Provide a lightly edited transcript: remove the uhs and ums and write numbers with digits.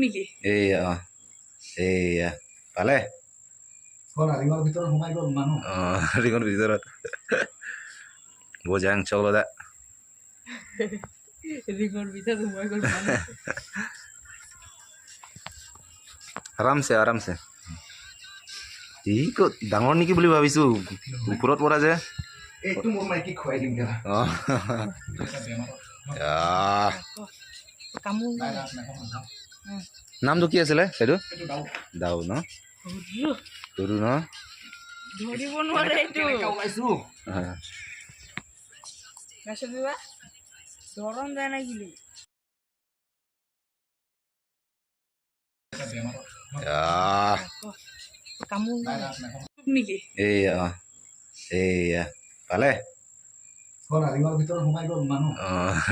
নেকি? এইয়া এইয়া পালে। ৰিঙৰ ভিতৰত সোমাই গ'ল মানুহ। অঁ, ৰিঙৰ ভিতৰত বজাং চকলদা। ৰিঙৰ ভিতৰত সোমাই গ'ল মানুহ। আৰামছে আৰামছে। ই ক'ত ডাঙৰ নেকি বুলি ভাবিছোঁ, ওপৰত পৰা যে। এইটো মোৰ মাইকীক খুৱাই দিম কেলা। অঁ, নামটো কি আছিলে সেইটো? দাউ ন? সৰু ন? ধৰিব নোৱাৰে এইটো। ধৰণ যায় নাই গিলি। নেকি? এইয়া এইয়া পালে। ৰিঙৰ ভিতৰত সোমাই গ'ল মানুহ। অঁ।